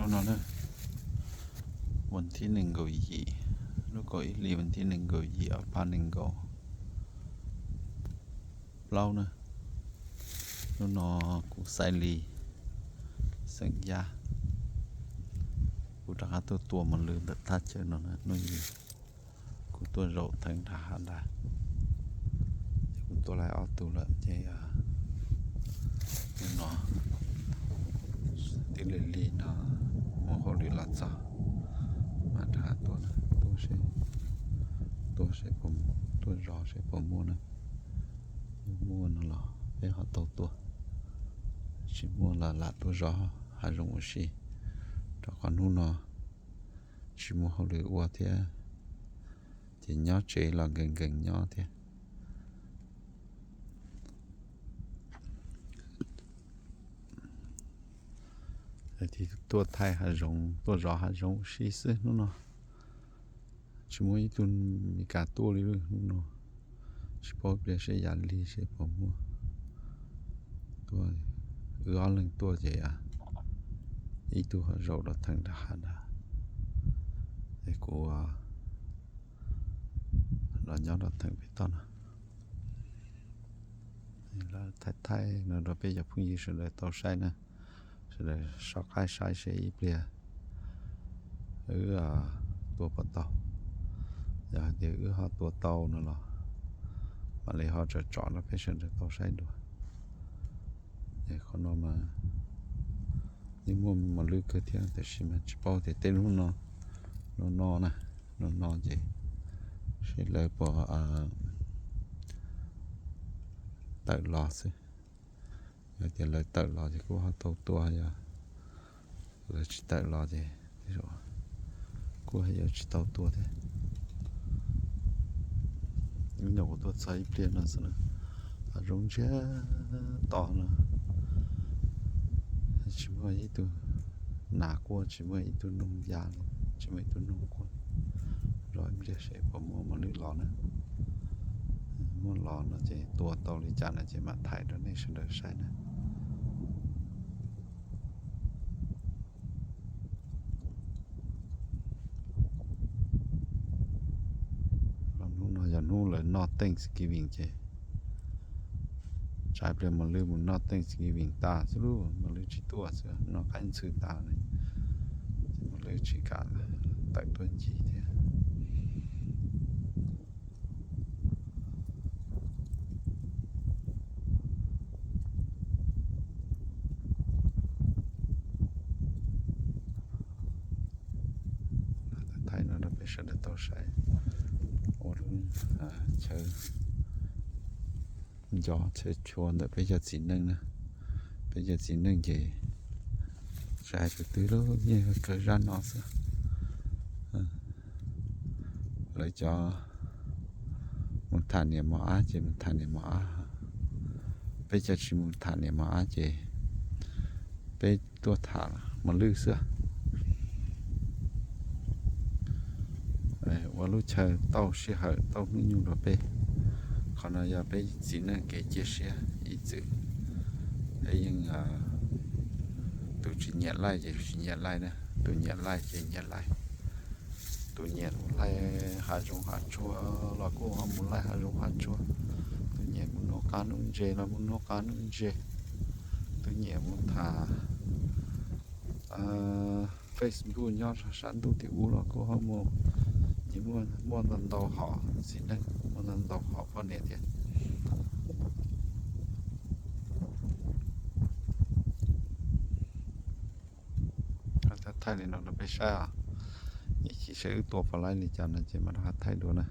No na, vas thib nees nkaum yim, lub kaum ib hlis vas thib nees nkaum yim ob phav nees nkaum plaub na. Hnub no kuv Xais Lis, xeem Yaj, kuv rov qab tuaj tua mos lwj ntawm thaj chaw no na. Hnub i kuv tuaj zaum theem nram hav ntag, ces kuv tua laib ob tug lawm ces hnub no twb lig lig no mus hauj lwm los txog, mam rov qab tua, tua seb, tua seb puas, tuaj zov seb puas muaj na. Muaj no los peb ho tau tua, tsis muaj los lam tuaj zov hav zoov ua si, rau qhov hnub no tsis muaj hauj lwm ua thiab, ces nyob tsev los nkees nkees nyob thiab. Tuaj thaij hav zoov, tuaj zov hav zoov ua si xwb hnub no. Tsis muaj ib tug Meskas tuaj li hnub no. Tsis paub pliag seb yav lig seb puas muaj. Tuaj, wb ob leeg tuaj ces ib tug ho zaum rau theem nram hav ntag, es kuv los nyob rau theem pem toj no. Thaij thaij no rau peb cov phooj ywg sawv daws tau saib na. Sawv daws soj qab saib seb ib pliag wb tua puas tau. Yog hais tias wb ho tua tau no los mam li ho tsom tsom rau peb sawv daws tau saib dua. Es qhov no mas yeej muaj mos lwj kawg thiab, tab sis mas tsis paub tias tej hnub no, no no na, no no ces seb lawv puas tawm los xwb. Yog tias lawv tawm los ces kuj ho tau tua, yog lawv tsis tawm los ces kuj ho yuav tsis tau tua thiab. Ib nyuag kuv tuaj txog ib pliag no xwb na, hav zoov ntsiag to no, tsis muaj ib tug nas quaj, tsis muaj ib tug noog ya li, tsis muaj ib tug noog quaj. Zov ib pliag seb puas muaj mos lwj los na. Muaj los no ces tua tau li cas no ces mam thaij rau nej sawv daws saib na. Hnub no yog hnub lawv noj Thanksgiving ces tsam pliag mos lwj mus noj Thanksgiving tas xwb lauj, mos lwj tsis tuaj xwb, noj qaib ntxhw tas ne, ces mos lwj tsis kam tawm tuaj ncig thiab. Thaij no rau peb sawv daws tau saib ua lub chaw nco chaw chua ntawm peb cov txiv neej na. Peb cov txiv neej ces tsis hais tus twg los yeej kawg zaj no xwb. Lawv cov mus tham niam mos ab ces mus tham niam mos ab, peb cov tsis mus tham niam mos ab ces peb tuaj tham mos lwj xwb. Ua lub chaw tau sij hawm tau hnub nyoog rau peb. Qhov no yog peb txiv neej kev cia siab ib txwm. Peb yeej, tus tsis nyiam laij ces tsis nyiam laij na, tus nyiam laij ces nyiam laij. Tus nyiam mus laij hav zoov hav tsuag los kuj ho mus laij hav zoov hav tsuag. Tus nyiam mus nuj qab nuj ntses los mus nuj qab nuj ntses. Tus nyiam mus tham Facebook nyob sab ntuj tim ub los kuj ho mus. Nyiam muaj ntau ntau hom txiv neej, muaj ntau ntau hom poj niam thiab. Thaij li no rau peb saib os. Ib chim seb wb tua puas laib li cas no ces mam rov qab thaij dua na.